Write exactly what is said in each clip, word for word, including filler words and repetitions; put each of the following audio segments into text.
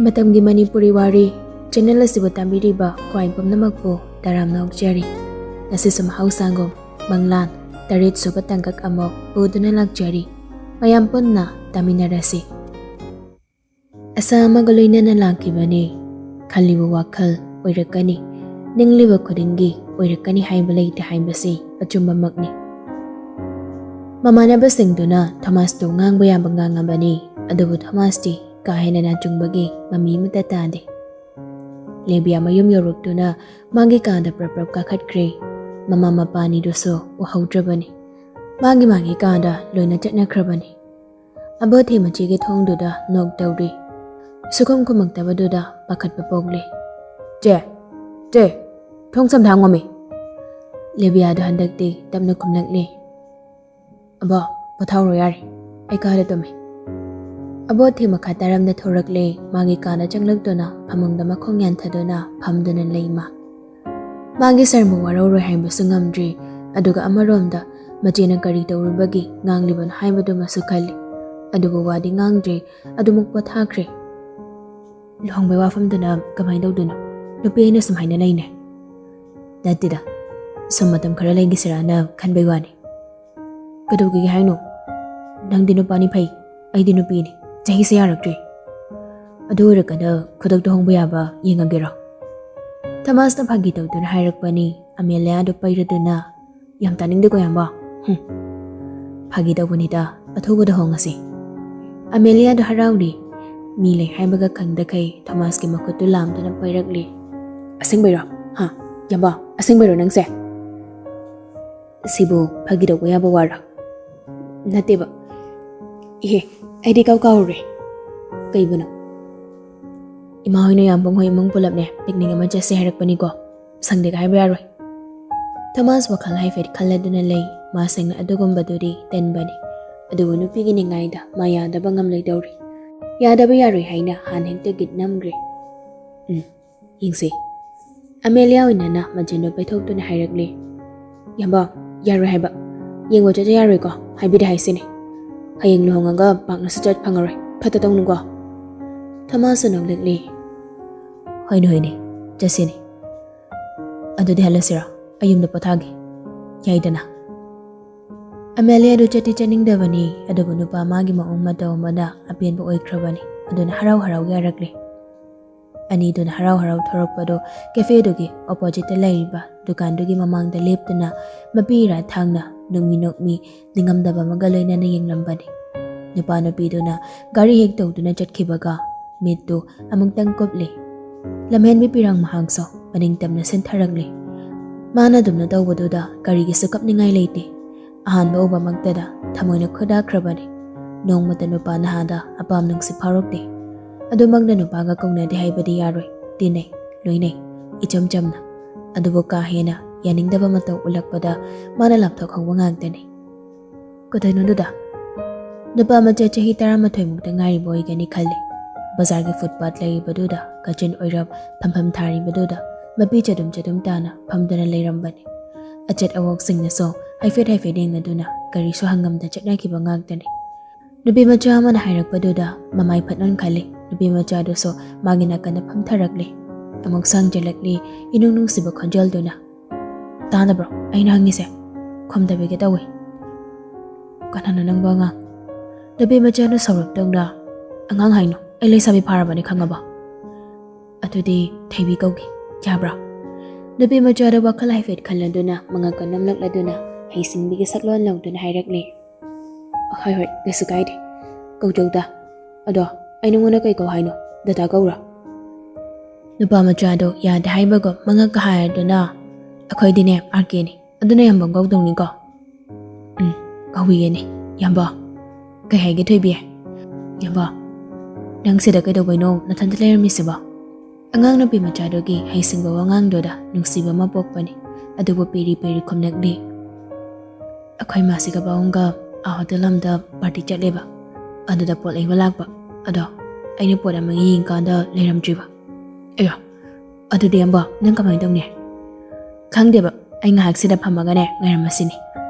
ꯃꯇꯝꯒꯤ ꯃꯅꯤꯄꯨꯔꯤ ꯋꯥꯔꯤ ꯆꯦꯅꯦꯜ ꯑꯁꯤꯕꯨ ꯇꯥꯕꯤꯔꯤꯕ ꯈ꯭ꯋꯥꯏ ꯄꯨꯝꯅꯃꯛꯄꯨ ꯇꯔꯥꯝꯅ ꯑꯣꯛꯆꯔꯤ꯫ ꯉꯁꯤꯁꯨ ꯃꯍꯧꯁꯥꯒꯨꯝ ꯃꯪꯂꯥꯟ ꯇꯔꯦꯠ ꯁꯨꯕ ꯇꯥꯡꯀꯛ ꯑꯃ ꯄꯨꯗꯨꯅ ꯂꯥꯛꯆꯔꯤ꯫ ꯃꯌꯥꯝ ꯄꯨꯟꯅ ꯇꯥꯃꯤꯟꯅꯔꯁꯤ꯫ ꯑꯁꯥ ꯑꯃꯒ ꯂꯣꯏꯅꯅ ꯂꯥꯛꯈꯤꯕꯅꯤ꯫ ꯈꯜꯂꯤꯕ ꯋꯥꯈꯜ ꯑꯣꯏꯔꯛꯀꯅꯤ, ꯅꯤꯡꯂꯤꯕ ꯈꯨꯗꯤꯡꯒꯤ ꯑꯣꯏꯔꯛꯀꯅꯤ ꯍꯥꯏꯕ ꯂꯩꯇꯦ ꯍꯥꯏꯕꯁꯤ ꯑꯆꯨꯝꯕꯃꯛꯅꯤ꯫ ꯃꯃꯥꯟꯅꯕꯁꯤꯡꯗꯨꯅ ꯊꯣꯃꯥꯁꯇꯨ ꯉꯥꯡꯕ ꯌꯥꯕ ꯉꯥꯡꯉꯕꯅꯤ, ꯑꯗꯨꯕꯨ ꯊꯣꯃꯥꯁꯇꯤ ꯀꯥ ꯍꯦꯟꯅ ꯅꯥꯆꯨꯡꯕꯒꯤ ꯃꯃꯤ ꯑꯃꯠꯇ ꯇꯥꯗꯦ꯫ ꯂꯦꯕꯤꯌꯥ ꯃꯌꯨꯝ ꯌꯧꯔꯛꯇꯨꯅ ꯃꯥꯒꯤ ꯀꯥꯗ ꯄ꯭ꯔꯞ ꯄ꯭ꯔꯞ ꯀꯥꯈꯠꯈ꯭ꯔꯦ꯫ ꯃꯃꯥ ꯃꯄꯥ ꯑꯅꯤꯗꯨꯁꯨ ꯎꯍꯧꯗ꯭ꯔꯕꯅꯤ꯫ ꯃꯥꯒꯤ ꯃꯥꯒꯤ ꯀꯥꯗ ꯂꯣꯏꯅ ꯆꯠꯅꯈ꯭ꯔꯕꯅꯤ꯫ ꯑꯕꯣꯊꯤ ꯃꯆꯦꯒꯤ ꯊꯣꯡꯗꯨꯗ ꯅꯣꯛ ꯇꯧꯔꯤ꯫ ꯁꯨꯈꯨꯝ ꯈꯨꯝꯃꯛꯇꯕꯗꯨꯗ ꯄꯥꯈꯠꯄ ꯄꯣꯛꯂꯦ꯫ "ꯆꯦ, ꯆꯦ, ꯊꯣꯡ ꯁꯝ ꯊꯥꯡꯉꯣꯃꯤ!" ꯂꯦꯕꯤꯌꯥꯗꯣ ꯍꯟꯗꯛꯇꯤ ꯇꯞꯅ ꯈꯨꯝꯂꯛꯂꯦ꯫ "ꯑꯕꯣ, ꯄꯣꯊꯥꯎꯔꯣ ꯌꯥꯔꯦ, ꯑꯩ ꯀꯥꯗ ꯇꯨꯝꯃꯤ꯫" ꯑꯕꯣꯊꯤ ꯃꯈꯥ ꯇꯥꯔꯝꯗ ꯊꯣꯔꯛꯂꯦ꯫ ꯃꯥꯒꯤ ꯀꯥꯗ ꯆꯪꯂꯛꯇꯨꯅ ꯐꯃꯨꯡꯗ ꯃꯈꯣꯡ ꯌꯥꯟꯊꯗꯨꯅ ꯐꯝꯗꯨꯅ ꯂꯩ ꯃꯥ꯫ ꯃꯥꯒꯤ ꯁꯔꯃꯨ ꯋꯥꯔꯧꯔꯣꯏ ꯍꯥꯏꯕꯁꯨ ꯉꯝꯗ꯭ꯔꯤ꯫ ꯑꯗꯨꯒ ꯑꯃꯔꯣꯝꯗ ꯃꯆꯦꯅ ꯀꯔꯤ ꯇꯧꯔꯨꯕꯒꯤ ꯉꯥꯡꯂꯤꯕꯅꯣ ꯍꯥꯏꯕꯗꯨꯃꯁꯨ ꯈꯜꯂꯤ꯫ ꯑꯗꯨꯕꯨ ꯋꯥꯗꯤ ꯉꯥꯡꯗ꯭ꯔꯦ, ꯑꯗꯨꯃꯛ ꯄꯣꯊꯥꯈ꯭ꯔꯦ꯫ "ꯂꯨꯍꯣꯡꯕꯩ ꯋꯥꯐꯝꯗꯨꯅ ꯀꯃꯥꯏꯅ ꯇꯧꯗꯣꯏꯅꯣ? ꯅꯨꯄꯤ ꯑꯩꯅ ꯁꯨꯃꯥꯏꯅ ꯂꯩꯅꯦ꯫" "ꯅꯠꯇꯦꯗ, ꯁꯨꯝ ꯃꯇꯝ ꯈꯔ ꯂꯩꯈꯤꯁꯤꯔꯥꯅ ꯈꯟꯕꯩ ꯋꯥꯅꯤ꯫" "ꯀꯩꯗꯧꯈꯤꯒꯦ ꯍꯥꯏꯅꯣ? ꯅꯪꯗꯤ ꯅꯨꯄꯥꯅꯤ ꯐꯩ, ꯑꯩꯗꯤ ꯅꯨꯄꯤꯅꯤ, ꯆꯍꯤꯁꯦ ꯌꯥꯔꯛꯇ꯭ꯔꯤ꯫" "ꯑꯗꯨ ꯑꯣꯏꯔꯒꯅ ꯈꯨꯗꯛꯇ ꯍꯣꯡꯕ ꯌꯥꯕ ꯌꯦꯡꯉꯒꯦꯔꯣ?" ꯊꯣꯃꯥꯁꯅ ꯐꯥꯒꯤ ꯇꯧꯗꯨꯅ ꯍꯥꯏꯔꯛꯄꯅꯤ꯫ ꯑꯃꯦꯂꯤꯌꯥꯗꯨ ꯄꯩꯔꯗꯨꯅ, "ꯌꯥꯝ ꯇꯥꯅꯤꯡꯗꯦꯀꯣ, ꯏꯌꯥꯝꯕ꯫ ꯍꯨꯝ, ꯐꯥꯒꯤ ꯇꯧꯕꯅꯤꯗ, ꯑꯊꯨꯕꯗ ꯍꯣꯡꯉꯁꯤ꯫" ꯑꯃꯦꯂꯤꯌꯥꯗꯨ ꯍꯔꯥꯎꯔꯤ꯫ ꯃꯤ ꯂꯩ ꯍꯥꯏꯕꯒ ꯈꯪꯗꯈꯩ ꯊꯣꯃꯥꯁꯀꯤ ꯃꯈꯨꯠꯇꯨ ꯂꯥꯝꯗꯨꯅ ꯄꯩꯔꯛꯂꯤ꯫ "ꯑꯁꯦꯡꯕꯩꯔꯣ? ꯍꯥ? ꯏꯌꯥꯝꯕ, ꯑꯁꯦꯡꯕꯩꯔꯣ ꯅꯪꯁꯦ?" "ꯁꯤꯕꯨ ꯐꯥꯒꯤ ꯇꯧꯕ ꯌꯥꯕ ꯋꯥꯔꯣ?" "ꯅꯠꯇꯦꯕ꯫ ꯏꯍꯦ, ꯑꯩꯗꯤ ꯀꯥꯎ ꯀꯥꯎꯔꯨꯔꯦ꯫" "ꯀꯩꯕꯨꯅꯣ?" "ꯏꯃꯥ ꯍꯣꯏꯅ ꯌꯥꯝꯕꯨꯡ ꯍꯣꯏ ꯏꯃꯨꯡ ꯄꯨꯂꯞꯅꯦ ꯄꯤꯛꯅꯤꯛ ꯑꯃ ꯆꯠꯁꯦ ꯍꯥꯏꯔꯛꯄꯅꯤꯀꯣ꯫ ꯁꯪꯗꯦꯒ ꯍꯥꯏꯕ ꯌꯥꯔꯣꯏ꯫" ꯊꯣꯃꯥꯁ ꯋꯥꯈꯜ ꯍꯥꯏꯐꯦꯠ ꯈꯜꯂꯗꯨꯅ ꯂꯩ꯫ ꯃꯥꯁꯦꯡꯅ ꯑꯗꯨꯒꯨꯝꯕꯗꯨꯗꯤ ꯇꯟꯕꯅꯤ꯫ ꯑꯗꯨꯕꯨ ꯅꯨꯄꯤꯒꯤ ꯅꯤꯡꯉꯥꯏꯗ ꯃꯥ ꯌꯥꯗꯕ ꯉꯝꯂꯣꯏꯗꯧꯔꯤ꯫ ꯌꯥꯗꯕ ꯌꯥꯔꯣꯏ ꯍꯥꯏꯅ ꯍꯥꯟꯅ ꯍꯦꯛꯇ ꯒꯤꯠ ꯅꯝꯈ꯭ꯔꯦ꯫ "ꯎꯝ, ꯌꯦꯡꯁꯤ꯫" ꯑꯃꯦꯂꯤꯌꯥ ꯑꯣꯏꯅꯅ ꯃꯆꯤꯟꯗꯨ ꯄꯩꯊꯣꯛꯇꯨꯅ ꯍꯥꯏꯔꯛꯂꯤ꯫ "ꯌꯥꯝꯕ, ꯌꯥꯔꯣꯏ ꯍꯥꯏꯕ꯫ ꯌꯦꯡꯕ ꯆꯠꯇ ꯌꯥꯔꯣꯏꯀꯣ, ꯍꯥꯏꯕꯤꯗꯦ ꯍꯥꯏꯁꯤꯅꯤ꯫ ꯍꯌꯦꯡ ꯂꯨꯍꯣꯡꯉꯒ ꯄꯥꯛꯅꯁꯨ ꯆꯠ ꯐꯪꯉꯔꯣꯏ꯫ ꯐꯠꯇ ꯇꯧꯅꯨꯀꯣ꯫" ꯊꯣꯃꯥꯁꯁꯨ ꯅꯣꯛꯂꯛꯂꯤ꯫ "ꯍꯣꯏꯅꯦ, ꯍꯣꯏꯅꯦ, ꯆꯠꯁꯤꯅꯦ꯫ ꯑꯗꯨꯗꯤ ꯍꯜꯂꯁꯤꯔꯥ? ꯑꯩ ꯌꯨꯝꯗ ꯄꯣꯊꯥꯒꯦ꯫ ꯌꯥꯏꯗꯅ?" ꯑꯦꯝ ꯑꯦꯜ ꯑꯦ ꯑꯗꯨ ꯆꯠꯇꯤ ꯆꯠꯅꯤꯡꯗꯕꯅꯤ, ꯑꯗꯨꯕꯨ ꯅꯨꯄꯥ ꯃꯥꯒꯤ ꯃꯑꯣꯡ ꯃꯇꯧ ꯑꯃꯅ ꯑꯄꯦꯟꯕ ꯑꯣꯏꯈ꯭ꯔꯕꯅꯤ꯫ ꯑꯗꯨꯅ ꯍꯔꯥꯎ ꯍꯔꯥꯎ ꯌꯥꯔꯛꯂꯦ꯫ ꯑꯅꯤꯗꯨꯅ ꯍꯔꯥꯎ ꯍꯔꯥꯎ ꯊꯣꯔꯛꯄꯗꯨ ꯀꯦꯐꯦꯗꯨꯒꯤ ꯑꯣꯄꯣꯖꯤꯠꯇ ꯂꯩꯔꯤꯕ ꯗꯨꯀꯥꯟꯗꯨꯒꯤ ꯃꯃꯥꯡꯗ ꯂꯦꯞꯇꯨꯅ ꯃꯄꯤ ꯏꯔꯥ ꯊꯥꯡꯅ ꯅꯨꯡꯃꯤ ꯅꯣꯛꯃꯤ ꯅꯤꯡꯉꯝꯗꯕ ꯑꯃꯒ ꯂꯣꯏꯅꯅ ꯌꯦꯡꯂꯝꯕꯅꯤ꯫ ꯅꯨꯄꯥ ꯅꯨꯄꯤꯗꯨꯅ ꯒꯥꯔꯤ ꯍꯦꯛ ꯇꯧꯗꯨꯅ ꯆꯠꯈꯤꯕꯒ ꯃꯤꯠꯇꯨ ꯑꯃꯨꯛꯇꯪ ꯀꯨꯞꯂꯤ꯫ ꯂꯝꯍꯦꯟꯕꯤ ꯄꯤꯔꯥꯡ ꯃꯍꯥꯛꯁꯨ ꯃꯅꯤꯡ ꯇꯝꯅ ꯁꯤꯟꯊꯔꯛꯂꯤ꯫ ꯃꯥꯅ ꯑꯗꯨꯝꯅ ꯇꯧꯕꯗꯨꯗ ꯀꯔꯤꯒꯤꯁꯨ ꯀꯞꯅꯤꯡꯉꯥꯏ ꯂꯩꯇꯦ꯫ ꯑꯍꯥꯟꯕ ꯎꯕꯃꯛꯇꯗ ꯊꯃꯣꯏꯅ ꯈꯣꯏꯗꯥꯈ꯭ꯔꯕꯅꯤ꯫ ꯅꯣꯡꯃꯇ ꯅꯨꯄꯥ ꯅꯍꯥꯗ ꯑꯄꯥꯝ ꯅꯨꯡꯁꯤ ꯐꯥꯎꯔꯛꯇꯦ꯫ ꯑꯗꯨꯃꯛꯅ ꯅꯨꯄꯥꯒ ꯀꯧꯅꯗꯦ ꯍꯥꯏꯕꯗꯤ ꯌꯥꯔꯣꯏ꯫ ꯇꯤꯟꯅꯩ, ꯂꯣꯏꯅꯩ, ꯏꯆꯝ ꯆꯝꯅ꯫ ꯑꯗꯨꯕꯨ ꯀꯥ ꯍꯦꯟꯅ ꯌꯥꯅꯤꯡꯗꯕ ꯃꯇꯧ ꯎꯠꯂꯛꯄꯗ ꯃꯥꯅ ꯂꯥꯞꯊꯣꯛꯍꯧꯕ ꯉꯥꯛꯇꯅꯤ꯫ "ꯀꯗꯥꯏꯅꯣꯗꯨꯗ?" ꯅꯨꯄꯥ ꯃꯆꯥ ꯆꯍꯤ ꯇꯔꯥꯃꯥꯊꯣꯏ ꯃꯨꯛꯇ ꯉꯥꯏꯔꯤꯕ ꯑꯣꯏꯒꯅꯤ ꯈꯜꯂꯤ꯫ ꯕꯖꯥꯔꯒꯤ ꯐꯨꯠꯄꯥꯠ ꯂꯩꯔꯤꯕꯗꯨꯗ, ꯀꯥꯆꯤꯟ ꯑꯣꯏꯔꯞ ꯐꯝꯐꯝ ꯊꯥꯔꯤꯕꯗꯨꯗ ꯃꯄꯤ ꯆꯗꯨꯝ ꯆꯗꯨꯝ ꯇꯥꯅ ꯐꯝꯗꯨꯅ ꯂꯩꯔꯝꯕꯅꯤ꯫ ꯑꯆꯠ ꯑꯋꯣꯛꯁꯤꯡꯅꯁꯨ ꯍꯥꯏꯐꯦꯠ ꯍꯥꯏꯐꯦꯠ ꯌꯦꯡꯅꯗꯨꯅ ꯀꯔꯤꯁꯨ ꯍꯪꯉꯝꯗ ꯆꯠꯅꯈꯤꯕ ꯉꯥꯛꯇꯅꯤ꯫ ꯅꯨꯄꯤ ꯃꯆꯥ ꯑꯃꯅ ꯍꯥꯏꯔꯛꯄꯗꯨꯗ ꯃꯃꯥꯏ ꯐꯠ ꯑꯣꯟꯈꯠꯂꯤ꯫ ꯅꯨꯄꯤ ꯃꯆꯥꯗꯨꯁꯨ ꯃꯥꯒꯤ ꯅꯥꯀꯟꯗ ꯐꯝꯊꯔꯛꯂꯤ꯫ ꯑꯃꯨꯛ ꯁꯥꯡꯖꯜꯂꯛꯂꯤ, ꯏꯅꯨꯡ ꯅꯨꯡꯁꯤꯕ ꯈꯣꯟꯖꯦꯜꯗꯨꯅ꯫ "ꯇꯥꯗꯕ꯭ꯔꯣ ꯑꯩꯅ ꯍꯪꯉꯤꯁꯦ? ꯈꯨꯝꯗꯕꯤꯒꯦ ꯇꯧꯋꯤ꯫ ꯀꯅꯥꯅꯣ ꯅꯪꯕꯨ ꯑꯉꯥꯡ?" ꯅꯨꯄꯤ ꯃꯆꯥꯅ ꯁꯧꯔꯞ ꯇꯧꯅ, "ꯑꯉꯥꯡ ꯍꯥꯏꯅꯣ? ꯑꯩ ꯂꯩꯁꯥꯕꯤ ꯐꯥꯔꯕꯅꯤ, ꯈꯪꯉꯕ? ꯑꯗꯨꯗꯤ ꯊꯩꯕꯤ ꯀꯧꯒꯦ, ꯌꯥꯕ꯭ꯔꯥ?" ꯅꯨꯄꯤ ꯃꯆꯥꯗ ꯋꯥꯈꯜ ꯍꯥꯏꯐꯦꯠ ꯈꯜꯂꯗꯨꯅ, ꯃꯉꯛꯀ ꯅꯝꯂꯛꯂꯗꯨꯅ, ꯍꯩꯁꯤꯡꯕꯤꯒꯤ ꯁꯛꯂꯣꯟ ꯂꯧꯗꯨꯅ ꯍꯥꯏꯔꯛꯂꯤ꯫ "ꯍꯣꯏ, ꯍꯣꯏ, ꯀꯩꯁꯨ ꯀꯥꯏꯗꯦ꯫ ꯀꯧꯖꯧꯗ꯫ ꯑꯗꯣ ꯑꯩ ꯅꯉꯣꯟꯗ ꯀꯩ ꯀꯧ ꯍꯥꯏꯅꯣ? ꯗꯗꯥ ꯀꯧꯔꯣ?" ꯅꯨꯄꯥ ꯃꯆꯥꯗꯣ ꯌꯥꯗꯦ ꯍꯥꯏꯕꯒꯨꯝ ꯃꯉꯛꯀ ꯍꯥꯏꯔꯗꯨꯅ, "ꯑꯩꯈꯣꯏꯗꯤꯅꯦ ꯑꯥꯔ ꯀꯦꯅꯤ, ꯑꯗꯨꯅ ꯌꯥꯝꯕꯝ ꯀꯧꯗꯧꯅꯤꯀꯣ?" "ꯎꯝ, ꯀꯧꯕꯤꯒꯦꯅꯦ, ꯌꯥꯝꯕ꯫ ꯀꯩ ꯍꯥꯏꯒꯦ ꯊꯣꯏꯕꯤ? ꯌꯥꯝꯕ, ꯅꯪ ꯁꯤꯗ ꯀꯩꯗꯧꯕꯩꯅꯣ ꯅꯊꯟꯇ ꯂꯩꯔꯝꯃꯤꯁꯤꯕꯣ?" ꯑꯉꯥꯡ ꯅꯨꯄꯤ ꯃꯆꯥꯗꯨꯒꯤ ꯍꯩꯁꯤꯡꯕ ꯋꯥꯉꯥꯡꯗꯨꯗ ꯅꯨꯡꯁꯤꯕ ꯑꯃ ꯄꯣꯛꯄꯅꯤ꯫ ꯑꯗꯨꯕꯨ ꯄꯦꯔꯤ ꯄꯦꯔꯤ ꯈꯨꯝꯂꯛꯂꯤ꯫ "ꯑꯩꯈꯣꯏ ꯃꯥꯁꯤꯒ ꯄꯥꯕꯨꯡꯒ ꯑꯥ ꯍꯣꯇꯦꯜ ꯑꯃꯗ ꯄꯥꯔꯇꯤ ꯆꯠꯂꯦꯕ꯫ ꯑꯗꯨꯗ ꯄꯣꯠ ꯂꯩꯕ ꯂꯥꯛꯄ꯫ ꯑꯗꯣ ꯑꯩꯅ ꯄꯣꯠ ꯑꯃ ꯌꯦꯡꯀꯥꯟꯗ ꯂꯩꯔꯝꯗ꯭ꯔꯤꯕ꯫ ꯑꯌꯥ, ꯑꯗꯨꯗꯤ ꯑꯝꯕ, ꯅꯪ ꯀꯃꯥꯏꯅ ꯇꯧꯅꯤ?" "ꯈꯪꯗꯦꯕ, ꯑꯩ ꯉꯥꯏꯍꯥꯛꯁꯤꯗ ꯐꯝꯃꯒꯅꯦ ꯉꯥꯏꯔꯝꯃꯁꯤꯅꯤ꯫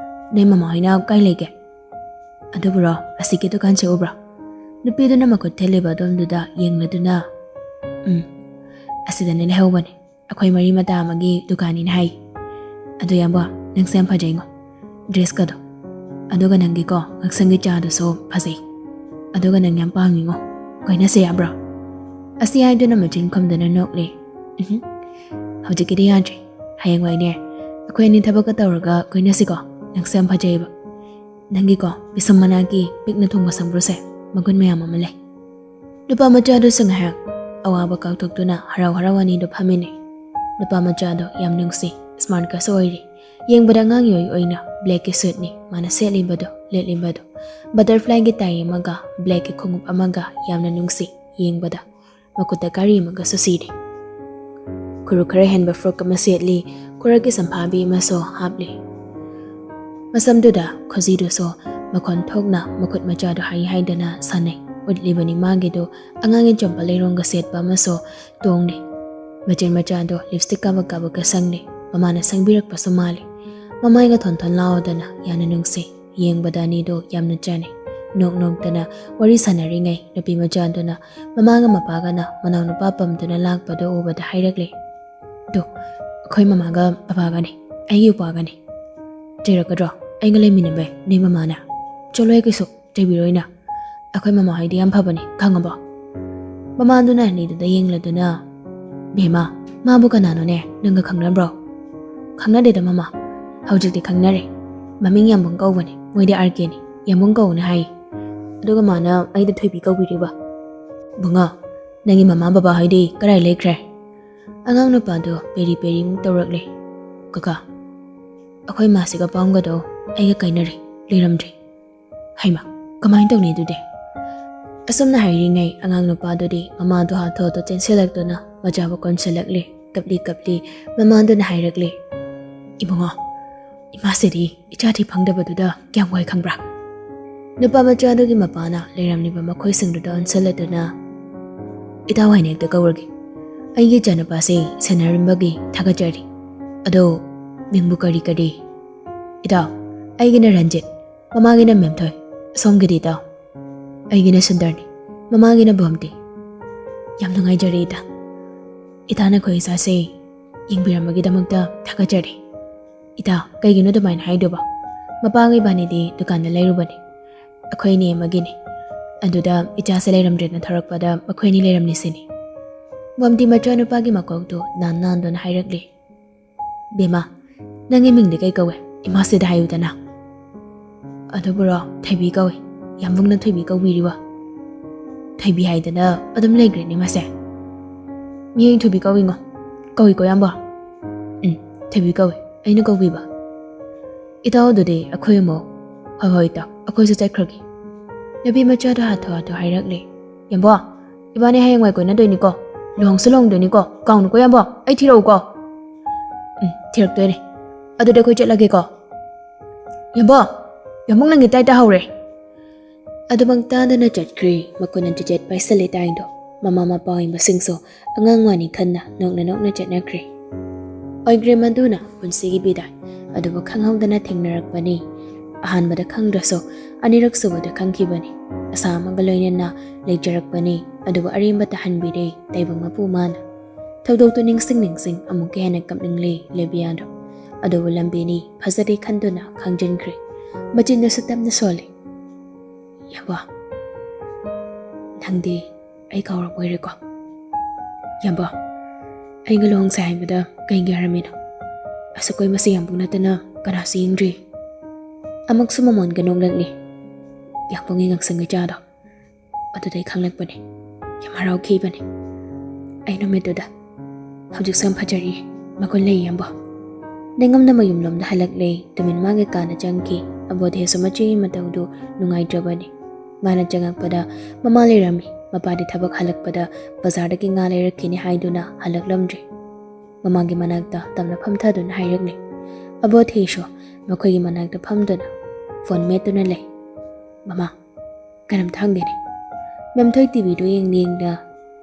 ꯅꯣꯏ ꯃꯃꯥ ꯍꯣꯏꯅ ꯀꯥꯏ ꯂꯩꯒꯦ?" "ꯑꯗꯨꯕꯨꯔꯣ, ꯑꯁꯤꯒꯤ ꯗꯨꯀꯥꯟꯁꯦ ꯎꯕ꯭ꯔꯣ? ꯅꯨꯄꯤꯗꯨꯅ ꯃꯈꯨꯠ ꯊꯤꯜꯂꯤꯕ ꯑꯗꯣꯝꯗꯨꯗ ꯌꯦꯡꯂꯗꯨꯅ, "ꯎꯝ, ꯑꯁꯤꯗꯅꯦ ꯂꯩꯍꯧꯕꯅꯦ, ꯑꯩꯈꯣꯏ ꯃꯔꯤ ꯃꯇꯥ ꯑꯃꯒꯤ ꯗꯨꯀꯥꯟꯅꯤꯅ ꯍꯥꯏ꯫ ꯑꯗꯨ ꯏꯌꯥꯝꯕ, ꯅꯪꯁꯦ ꯌꯥꯝ ꯐꯖꯩꯉꯣ, ꯗ꯭ꯔꯦꯁꯀꯗꯣ꯫ ꯑꯗꯨꯒ ꯅꯪꯒꯤꯀꯣ ꯉꯛꯁꯪꯒꯤ ꯆꯥꯗꯨꯁꯨ ꯐꯖꯩ꯫ ꯑꯗꯨꯒ ꯅꯪ ꯌꯥꯝ ꯄꯥꯝꯃꯤꯉꯣ, ꯀꯣꯏꯅꯁꯦ ꯌꯥꯕ꯭ꯔꯣ?" ꯑꯁꯤ ꯍꯥꯏꯗꯨꯅ ꯃꯆꯤꯟ ꯈꯨꯝꯗꯨꯅ ꯅꯣꯛꯂꯦ꯫ "ꯎꯝꯍꯨꯝ, ꯍꯧꯖꯤꯛꯀꯤꯗꯤ ꯌꯥꯗ꯭ꯔꯤ꯫ ꯍꯌꯦꯡꯋꯥꯏꯅꯦ ꯑꯩꯈꯣꯏ ꯑꯅꯤ ꯊꯕꯛꯀ ꯇꯧꯔꯒ ꯀꯣꯏꯅꯁꯤꯀꯣ, ꯅꯪꯁꯦ ꯌꯥꯝ ꯐꯖꯩꯕ꯫ ꯅꯪꯒꯤꯀꯣ ꯄꯤꯁꯨꯝ ꯃꯅꯥꯛꯀꯤ ꯄꯤꯛꯅ ꯊꯣꯡꯕ ꯁꯝꯕ꯭ꯔꯨꯁꯦ ꯃꯒꯨꯟ ꯃꯌꯥꯝ ꯑꯃ ꯂꯩ꯫" ꯅꯨꯄꯥ ꯃꯆꯥꯗꯨꯁꯨ ꯉꯥꯏꯍꯥꯛ ꯑꯋꯥꯕ ꯀꯥꯎꯊꯣꯛꯇꯨꯅ ꯍꯔꯥꯎ ꯍꯔꯥꯎ ꯑꯅꯤꯗꯨ ꯐꯝꯃꯤꯟꯅꯩ꯫ ꯅꯨꯄꯥ ꯃꯆꯥꯗꯣ ꯌꯥꯝ ꯅꯨꯡꯁꯤ, ꯁ꯭ꯃꯥꯔꯠꯀꯁꯨ ꯑꯣꯏꯔꯤ꯫ ꯌꯦꯡꯕꯗ ꯑꯉꯥꯡ ꯏꯑꯣꯏ ꯑꯣꯏꯅ ꯕ꯭ꯂꯦꯛꯀꯤ ꯁꯨꯠꯅꯤ ꯃꯥꯅ ꯁꯦꯠꯂꯤꯕꯗꯣ, ꯂꯤꯠꯂꯤꯕꯗꯣ꯫ ꯕꯇꯔꯐ꯭ꯂꯥꯏꯒꯤ ꯇꯥꯏ ꯑꯃꯒ ꯕ꯭ꯂꯦꯛꯀꯤ ꯈꯣꯡꯎꯞ ꯑꯃꯒ ꯌꯥꯝꯅ ꯅꯨꯡꯁꯤ ꯌꯦꯡꯕꯗ꯫ ꯃꯈꯨꯠꯇ ꯘꯔꯤ ꯑꯃꯒꯁꯨ ꯁꯤꯔꯤ꯫ ꯈꯨꯔꯨ ꯈꯔ ꯍꯦꯟꯕ ꯐ꯭ꯔꯣꯛ ꯑꯃ ꯁꯦꯠꯂꯤ, ꯈꯨꯔꯒꯤ ꯁꯝꯐꯥꯕꯤ ꯑꯃꯁꯨ ꯍꯥꯞꯂꯤ꯫ ꯃꯁꯝꯗꯨꯗ ꯈꯨꯖꯤꯗꯨꯁꯨ ꯃꯈꯣꯟ ꯊꯣꯛꯅ ꯃꯈꯨꯠ ꯃꯆꯥꯗꯨ ꯍꯥꯏ ꯍꯥꯏꯗꯅ ꯁꯥꯟꯅꯩ꯫ ꯎꯠꯂꯤꯕꯅꯤ ꯃꯥꯒꯤꯗꯨ ꯑꯉꯥꯡꯒꯤ ꯆꯣꯝꯄ ꯂꯩꯔꯣꯡꯒ ꯁꯦꯠꯄ ꯑꯃꯁꯨ ꯇꯣꯡꯂꯤ꯫ ꯃꯆꯤꯟ ꯃꯆꯥꯗꯣ ꯂꯤꯞꯁꯇꯤꯛ ꯀꯥꯕꯛ ꯀꯥꯕꯛꯀ ꯁꯪꯂꯤ꯫ ꯃꯃꯥꯅ ꯁꯪꯕꯤꯔꯛꯄꯁꯨ ꯃꯥꯜꯂꯤ꯫ ꯃꯃꯥꯏꯒ ꯊꯣꯟ ꯊꯣꯟ ꯂꯥꯎꯗꯅ ꯌꯥꯝꯅ ꯅꯨꯡꯁꯤ꯫ ꯌꯦꯡꯕꯗ ꯑꯅꯤꯗꯨ ꯌꯥꯝꯅ ꯆꯥꯟꯅꯩ꯫ ꯅꯣꯛ ꯅꯣꯛꯇꯅ ꯋꯥꯔꯤ ꯁꯥꯟꯅꯔꯤꯉꯩ ꯅꯨꯄꯤ ꯃꯆꯥꯗꯨꯅ ꯃꯃꯥꯒ ꯃꯄꯥꯒꯅ ꯃꯅꯥꯎꯅꯨꯄꯥ ꯄꯝꯗꯨꯅ ꯂꯥꯛꯄꯗꯨ ꯎꯕꯗ ꯍꯥꯏꯔꯛꯂꯦ, "ꯑꯗꯨ ꯑꯩꯈꯣꯏ ꯃꯃꯥꯒ ꯄꯄꯥꯒꯅꯤ, ꯑꯩꯒꯤ ꯎꯄꯥꯒꯅꯤ꯫ ꯆꯩꯔꯛꯀꯗ꯭ꯔꯣ? ꯑꯩꯒ ꯂꯩꯃꯤꯟꯅꯕꯩ ꯅꯣꯏ ꯃꯃꯥꯅ?" "ꯆꯠꯂꯣꯍꯦ, ꯀꯩꯁꯨ ꯆꯩꯕꯤꯔꯣꯏꯅ꯫ ꯑꯩꯈꯣꯏ ꯃꯃꯥ ꯍꯣꯏꯗꯤ ꯌꯥꯝ ꯐꯕꯅꯤ, ꯈꯪꯉꯕꯣ?" ꯃꯃꯥꯗꯨꯅ ꯑꯅꯤꯗꯨꯗ ꯌꯦꯡꯂꯗꯨꯅ, "ꯕꯦꯝꯃ, ꯃꯥꯕꯨ ꯀꯅꯥꯅꯣꯅꯦ? ꯅꯪꯒ ꯈꯪꯅꯕ꯭ꯔꯣ?" "ꯈꯪꯅꯗꯦꯗ ꯃꯃꯥ, ꯍꯧꯖꯤꯛꯇꯤ ꯈꯪꯅꯔꯦ꯫ ꯃꯃꯤꯡ ꯌꯥꯝꯕꯨꯡ ꯀꯧꯕꯅꯦ, ꯃꯣꯏꯗꯤ ꯑꯥꯔ ꯀꯦꯅꯤ, ꯌꯥꯝꯕꯨꯡ ꯀꯧꯅ ꯍꯥꯏ꯫ ꯑꯗꯨꯒ ꯃꯥꯅ ꯑꯩꯗ ꯊꯣꯏꯕꯤ ꯀꯧꯕꯤꯔꯤꯕ꯫" "ꯕꯨꯡꯉꯣ, ꯅꯪꯒꯤ ꯃꯃꯥ ꯕꯕꯥ ꯍꯣꯏꯗꯤ ꯀꯗꯥꯏ ꯂꯩꯈ꯭ꯔꯦ?" ꯑꯉꯥꯡ ꯅꯨꯄꯥꯗꯣ ꯄꯦꯔꯤ ꯄꯦꯔꯤꯃꯨꯛ ꯇꯧꯔꯛꯂꯦ꯫ "ꯀꯀꯥ, ꯑꯩꯈꯣꯏ ꯃꯥꯁꯤꯒ ꯄꯥꯝꯒꯗꯣ ꯑꯩꯒ ꯀꯥꯏꯅꯔꯦ, ꯂꯩꯔꯝꯗ꯭ꯔꯦ꯫" "ꯍꯩꯃꯥ, ꯀꯃꯥꯏꯅ ꯇꯧꯅꯤ ꯑꯗꯨꯗꯤ?" ꯑꯁꯨꯝꯅ ꯍꯥꯏꯔꯤꯉꯩ ꯑꯉꯥꯡ ꯅꯨꯄꯥꯗꯨꯗꯤ ꯃꯃꯥꯗꯣ ꯍꯥꯊꯨ ꯍꯥꯊꯨ ꯆꯦꯟꯁꯤꯜꯂꯛꯇꯨꯅ ꯃꯆꯥꯕꯨ ꯀꯣꯟꯁꯤꯜꯂꯛꯂꯦ꯫ ꯀꯞꯂꯤ ꯀꯞꯂꯤ ꯃꯃꯥꯗꯨꯅ ꯍꯥꯏꯔꯛꯂꯦ, "ꯏꯕꯨꯡꯉꯣ, ꯏꯃꯥꯁꯤꯗꯤ ꯏꯆꯥ ꯊꯤ ꯐꯪꯗꯕꯗꯨꯗ ꯀꯌꯥꯝ ꯋꯥꯏ ꯈꯪꯕ꯭ꯔꯥ?" ꯅꯨꯄꯥ ꯃꯆꯥꯗꯨꯒꯤ ꯃꯄꯥꯅ ꯂꯩꯔꯝꯂꯤꯕ ꯃꯈꯣꯏꯁꯤꯡꯗꯨꯗ ꯑꯣꯟꯁꯤꯜꯂꯗꯨꯅ, "ꯏꯇꯥꯎ ꯍꯥꯏꯅ ꯍꯦꯛꯇ ꯀꯧꯔꯒꯦ꯫ ꯑꯩꯒꯤ ꯏꯆꯥꯅꯨꯄꯥꯁꯦ ꯁꯦꯟꯅꯔꯝꯕꯒꯤ ꯊꯥꯒꯠꯆꯔꯤ꯫ ꯑꯗꯣ ꯃꯤꯡꯕꯨ ꯀꯔꯤ ꯀꯔꯤ?" "ꯏꯇꯥꯎ, ꯑꯩꯒꯤꯅ ꯔꯟꯖꯤꯠ, ꯃꯃꯥꯒꯤꯅ ꯃꯦꯝꯊꯣꯏ, ꯁꯣꯝꯒꯤꯗꯤ ꯏꯇꯥꯎ?" ꯑꯩꯒꯤꯅ ꯁꯨꯟꯗꯔꯅꯤ, ꯃꯃꯥꯒꯤꯅ ꯕꯣꯝꯇꯤ꯫ ꯌꯥꯝ ꯅꯨꯡꯉꯥꯏꯖꯔꯦ ꯏꯇꯥ꯫ ꯏꯇꯥꯅ ꯑꯩꯈꯣꯏ ꯏꯆꯥꯁꯦ ꯌꯦꯡꯕꯤꯔꯝꯕꯒꯤꯗꯃꯛꯇ ꯊꯥꯒꯠꯆꯔꯤ꯫ ꯏꯇꯥ, ꯀꯩꯒꯤꯅꯣ ꯑꯗꯨꯃꯥꯏꯅ ꯍꯥꯏꯗꯨꯕ? ꯃꯄꯥꯒ ꯏꯕꯥꯅꯤꯗꯤ ꯗꯨꯀꯥꯟꯗ ꯂꯩꯔꯨꯕꯅꯤ꯫ ꯑꯩꯈꯣꯏ ꯏꯅꯦ ꯑꯃꯒꯤꯅꯤ꯫ ꯑꯗꯨꯗ ꯏꯆꯥꯁꯦ ꯂꯩꯔꯝꯗ꯭ꯔꯦꯅ ꯊꯣꯔꯛꯄꯗ ꯃꯈꯣꯏ ꯑꯅꯤ ꯂꯩꯔꯝꯂꯤꯁꯤꯅꯤ꯫ ꯕꯣꯝꯇꯤ ꯃꯆꯥꯅꯨꯄꯥꯒꯤ ꯃꯀꯣꯛꯇꯨ ꯅꯥꯟ ꯅꯥꯟꯗꯨꯅ ꯍꯥꯏꯔꯛꯂꯤ꯫ "ꯕꯦꯝꯃ, ꯅꯪꯒꯤ ꯃꯤꯡꯗꯤ ꯀꯩ ꯀꯧꯋꯦ? ꯏꯃꯥꯁꯤꯗ ꯍꯥꯏꯌꯨꯗꯅ꯫" "ꯑꯗꯨꯕꯨꯔꯣ, ꯊꯣꯏꯕꯤ ꯀꯧꯋꯦ꯫ ꯌꯥꯝꯕꯨꯡꯅ ꯊꯣꯏꯕꯤ ꯀꯧꯕꯤꯔꯤꯕ?" "ꯊꯣꯏꯕꯤ ꯍꯥꯏꯗꯅ ꯑꯗꯨꯝ ꯂꯩꯈ꯭ꯔꯦꯅꯦ ꯃꯥꯁꯦ꯫ ꯃꯤ ꯑꯩ ꯊꯣꯏꯕꯤ ꯀꯧꯏꯉꯣ꯫ ꯀꯧꯏꯀꯣ, ꯌꯥꯝꯕ?" "ꯎꯝ, ꯊꯣꯏꯕꯤ ꯀꯧꯏ, ꯑꯩꯅ ꯀꯧꯕꯤꯕ꯫" "ꯏꯇꯥꯎ, ꯑꯗꯨꯗꯤ ꯑꯩꯈꯣꯏ ꯑꯃꯨꯛ..." "ꯍꯣꯏ, ꯍꯣꯏ, ꯏꯇꯥꯎ, ꯑꯩꯈꯣꯏꯁꯨ ꯆꯠꯈ꯭ꯔꯒꯦ꯫" ꯅꯨꯄꯤ ꯃꯆꯥꯗꯣ ꯍꯥꯊꯨ ꯍꯥꯊꯨ ꯍꯥꯏꯔꯛꯂꯦ꯫ "ꯌꯥꯝꯕꯣ, ꯏꯕꯥꯅꯤ ꯍꯌꯦꯡꯋꯥꯏ ꯀꯣꯏꯅꯗꯣꯏꯅꯤꯀꯣ, ꯂꯨꯍꯣꯡꯁꯨ ꯂꯨꯍꯣꯡꯗꯣꯏꯅꯤꯀꯣ, ꯀꯥꯎꯅꯨꯀꯣ ꯌꯥꯝꯕꯣ, ꯑꯩ ꯊꯤꯔꯛꯎꯀꯣ꯫" "ꯎꯝ, ꯊꯤꯔꯛꯇꯣꯏꯅꯦ꯫ ꯑꯗꯨꯗꯤ ꯑꯩꯈꯣꯏ ꯆꯠꯂꯒꯦꯀꯣ꯫" "ꯌꯥꯝꯕꯣ, ꯌꯥꯝꯕꯨꯡ ꯅꯪꯒꯤ ꯇꯥꯏ ꯇꯥꯍꯧꯔꯦ꯫" ꯑꯗꯨꯃꯛ ꯇꯥꯗꯅ ꯆꯠꯈ꯭ꯔꯦ꯫ ꯃꯈꯣꯏꯅ ꯆꯤꯆꯦꯠ ꯄꯥꯏꯁꯜꯂꯦ ꯇꯥꯏꯗꯣ꯫ ꯃꯃꯥ ꯃꯄꯥ ꯑꯣꯏꯕꯁꯤꯡꯁꯨ ꯑꯉꯥꯡ ꯋꯥꯅꯤ ꯈꯟꯅ ꯅꯣꯛꯅ ꯅꯣꯛꯅ ꯆꯠꯅꯈ꯭ꯔꯦ꯫ ꯑꯣꯏꯈ꯭ꯔꯦ ꯃꯗꯨꯅ ꯄꯨꯟꯁꯤꯒꯤ ꯕꯤꯗꯥꯏ꯫ ꯑꯗꯨꯕꯨ ꯈꯪꯍꯧꯗꯅ ꯊꯦꯡꯅꯔꯛꯄꯅꯤ꯫ ꯑꯍꯥꯟꯕꯗ ꯈꯪꯗ꯭ꯔꯁꯨ ꯑꯅꯤꯔꯛ ꯁꯨꯕꯗ ꯈꯪꯈꯤꯕꯅꯤ꯫ ꯑꯁꯥ ꯑꯃꯒ ꯂꯣꯏꯅꯅ ꯂꯩꯖꯔꯛꯄꯅꯤ꯫ ꯑꯗꯨꯕꯨ ꯑꯔꯦꯝꯕ ꯇꯥꯍꯟꯕꯤꯔꯦ ꯇꯥꯏꯕꯪ ꯃꯄꯨ ꯃꯥꯅ꯫ ꯊꯧꯗꯣꯛꯇꯨ ꯅꯤꯡꯁꯤꯡ ꯅꯤꯡꯁꯤꯡ ꯑꯃꯨꯛꯀ ꯍꯦꯟꯅ ꯀꯞꯅꯤꯡꯂꯦ ꯂꯦꯕꯤꯌꯥꯗꯣ꯫ ꯑꯗꯨꯕꯨ ꯂꯝꯕꯤꯅꯤ ꯐꯖꯗꯦ ꯈꯟꯗꯨꯅ ꯈꯥꯡꯖꯤꯟꯈ꯭ꯔꯦ꯫ ꯃꯆꯤꯟꯗꯨꯁꯨ ꯇꯞꯅ ꯁꯣꯜꯂꯤ꯫ "ꯌꯥꯝꯕ, ꯅꯪꯗꯤ ꯑꯩ ꯀꯥꯎꯔꯝꯃꯣꯏꯔꯦꯀꯣ꯫" "ꯌꯥꯝꯕ, ꯑꯩꯒ ꯂꯨꯍꯣꯡꯁꯦ ꯍꯥꯏꯕꯗ ꯀꯩꯒꯤ ꯍꯥꯏꯔꯝꯃꯤꯅꯣ? ꯑꯁꯨꯛ ꯀꯨꯏꯕꯁꯤ ꯌꯥꯝꯕꯨꯡ ꯅꯠꯇꯅ ꯀꯅꯥꯁꯨ ꯌꯦꯡꯗ꯭ꯔꯤ꯫" ꯑꯃꯨꯛꯁꯨ ꯃꯃꯣꯟꯒ ꯅꯣꯛꯂꯛꯂꯤ꯫ ꯌꯥꯝꯕꯨꯡꯒꯤ ꯉꯛꯁꯪ ꯏꯆꯥꯗꯣ꯫ ꯑꯗꯨꯗꯩ ꯈꯪꯂꯛꯄꯅꯤ꯫ ꯌꯥꯝ ꯍꯔꯥꯎꯈꯤꯕꯅꯤ꯫ ꯑꯩ ꯅꯨꯃꯤꯠꯇꯨꯗ꯫ ꯍꯧꯖꯤꯛꯁꯨ ꯌꯥꯝ ꯐꯖꯔꯤ꯫ ꯃꯒꯨꯟ ꯂꯩ, ꯌꯥꯝꯕꯣ꯫ ꯅꯤꯡꯉꯝꯅ ꯃꯌꯨꯝꯂꯣꯝꯗ ꯍꯜꯂꯛꯂꯦ꯫ ꯇꯨꯃꯤꯟ ꯃꯥꯒꯤ ꯀꯥꯗ ꯆꯪꯈꯤ꯫ ꯑꯕꯣꯙꯦꯁꯨ ꯃꯆꯦꯒꯤ ꯃꯇꯧꯗꯨ ꯅꯨꯡꯉꯥꯏꯇ꯭ꯔꯕꯅꯤ꯫ ꯃꯥꯅ ꯆꯪꯉꯛꯄꯗ ꯃꯃꯥ ꯂꯩꯔꯝꯃꯤ꯫ ꯃꯄꯥꯗꯤ ꯊꯕꯛ ꯍꯜꯂꯛꯄꯗ ꯕꯖꯥꯔꯗꯒꯤ ꯉꯥ ꯂꯩꯔꯛꯈꯤꯅꯤ ꯍꯥꯏꯗꯨꯅ ꯍꯜꯂꯛꯂꯝꯗ꯭ꯔꯤ꯫ ꯃꯃꯥꯒꯤ ꯃꯅꯥꯛꯇ ꯇꯞꯅ ꯐꯝꯊꯗꯨꯅ ꯍꯥꯏꯔꯛꯂꯦ꯫ ꯑꯕꯣꯙꯦꯁꯨ ꯃꯈꯣꯏꯒꯤ ꯃꯅꯥꯛꯇ ꯐꯝꯗꯨꯅ ꯐꯣꯟ ꯃꯦꯠꯇꯨꯅ ꯂꯩ꯫ "ꯃꯃꯥ, ꯀꯔꯝꯇ ꯍꯪꯒꯦꯅꯦ꯫ ꯃꯦꯝꯊꯣꯏ ꯇꯤꯚꯤꯗꯨ ꯌꯦꯡ ꯌꯦꯡꯅ